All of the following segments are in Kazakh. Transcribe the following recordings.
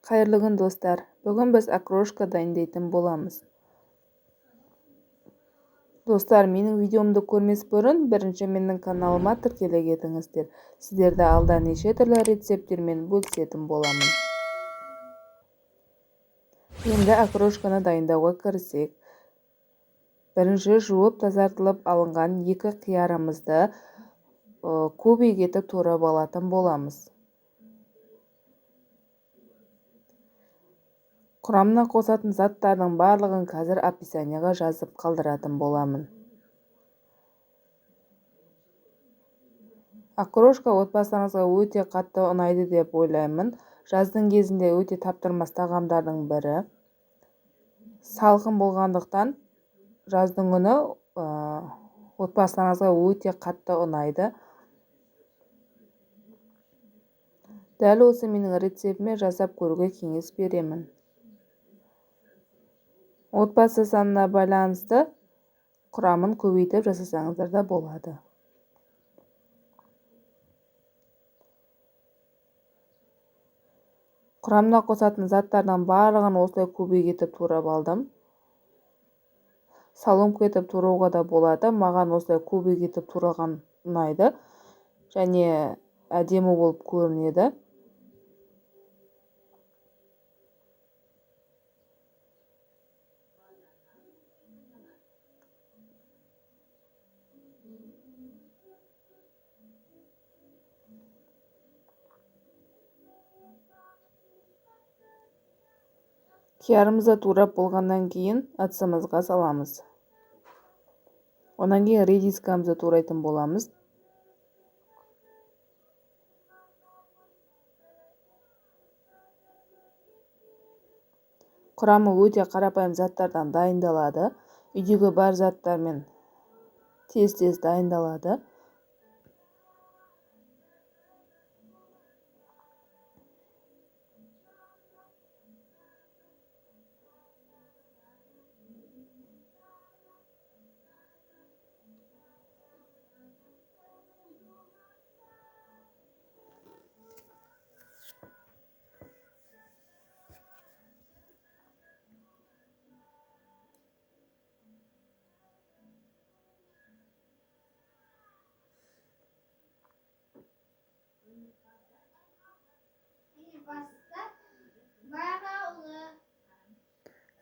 Қайырлы күн, достар! Бүгін біз окрошка дайындайтын боламыз. Достар, менің видеомды көрмес бұрын бірінші менің каналыма тіркеле кетіңіздер. Сіздерді алда неше түрлі рецепттермен бөлісетін боламын. Енді окрошканы дайындауға кірісейік. Бірінші жуып тазартылып алынған 2 қиярымызды кубик етіп турап алатын боламыз. Құрамына қосатын заттардың барлығын қазір описанияға жазып қалдыратын боламын. Окрошка отбасыларыңызға өте қатты ұнайды деп ойлаймын. Жаздың кезінде өте таптырмас тағамдардың бірі. Салқын болғандықтан жаздың күні отбасыларыңызға өте қатты ұнайды. Дәл осы менің рецептіме жасап көруге кеңес беремін. Отбасы санына байланысты құрамын көбейтіп жасасаңыздар да болады. Құрамына қосатын заттардың барлығын осылай кубик етіп турап алдым. Соломка етіп турауға да болады. Маған осылай кубик етіп тураған ұнайды және әдемі болып көрінеді. Қиярымызды турап болғаннан кейін ыдысымызға саламыз. Одан кейін редискамызды турайтын боламыз. Құрамы өте қарапайым заттардан дайындалады. Үйдегі бар заттармен тез-тез дайындалады.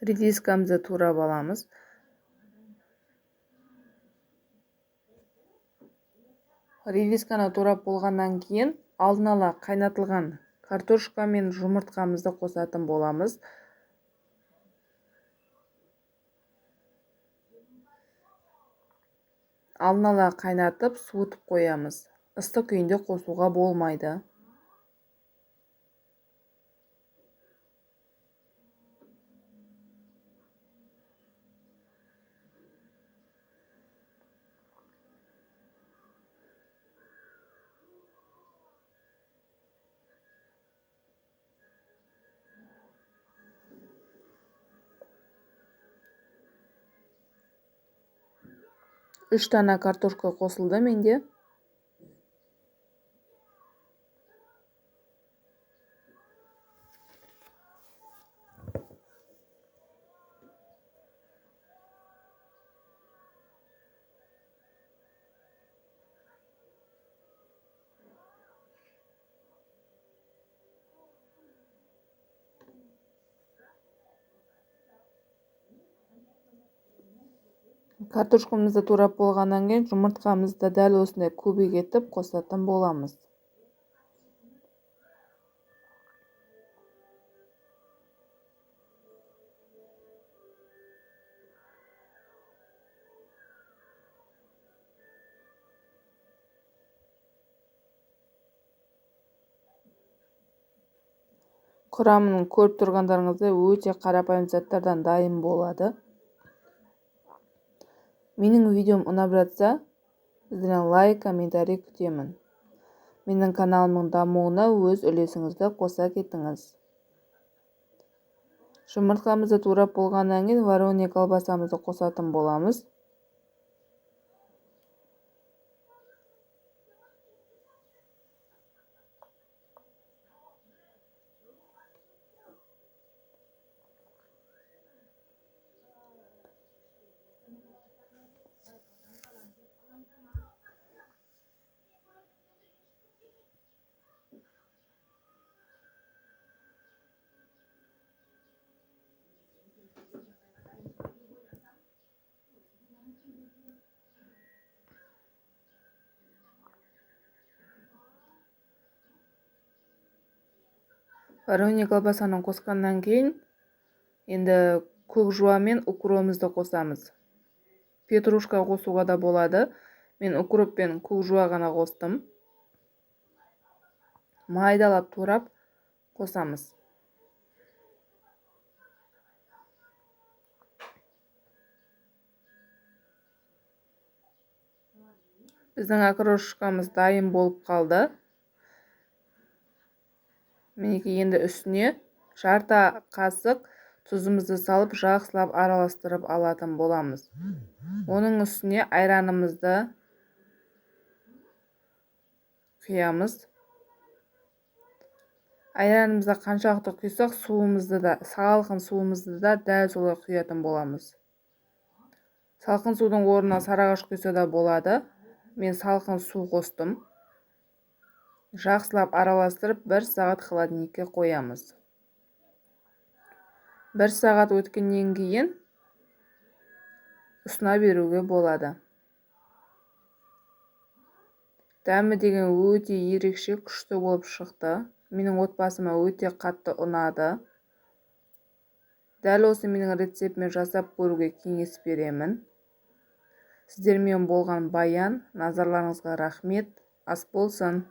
Редискамызды турап аламыз. Редисканы турап болғаннан кейін алдын ала қайнатылған картошка мен жұмыртқамызды қосатын боламыз. Алдын ала қайнатып, суытып қоямыз. Ыстық күйінде қосуға болмайды. 3 дана картошка қосылды менде. Картошкамызды турап болғаннан кейін жұмыртқамызды дәл осындай кубик етіп қосатын боламыз. Құрамын көріп тұрғандарыңыздай өте қарапайым заттардан дайын болады. Менің видеом ұнап жатса, сіздерден лайк, комментарий күтемін. Менің каналымның дамуына өз үлесіңізді қоса кетіңіз. Жұмыртқамызды турап болғаннан кейін вареный колбасамызды қосатын боламыз. Вареный колбасаны қосқаннан кейін енді көк жуа мен укробымызды қосамыз. Петрушка қосуға да болады. Мен укроп пен көк жуа ғана қостым. Майдалап турап қосамыз. Біздің окрошкамыз дайын болып қалды. Мінекей, енді үстіне жарты қасық тұзымызды салып, жақсылап араластырып алатын боламыз. Оның үстіне айранымызды құямыз. Айранымызды қаншалықты құйсақ, суымызды да, салқын суымызды да дәл солай құятын боламыз. Салқын судың орнына сарыағаш құйса да болады. Мен салқын су қостым. Жақсылап араластырып, 1 сағат холодильникке қоямыз. 1 сағат өткеннен кейін ұсына беруге болады. Дәмі деген өте ерекше күшті болып шықты. Менің отбасыма өте қатты ұнады. Дәл осы менің рецептіме жасап көруге кеңес беремін. Сіздермен болған Баян, назарларыңызға рахмет. Ас болсын.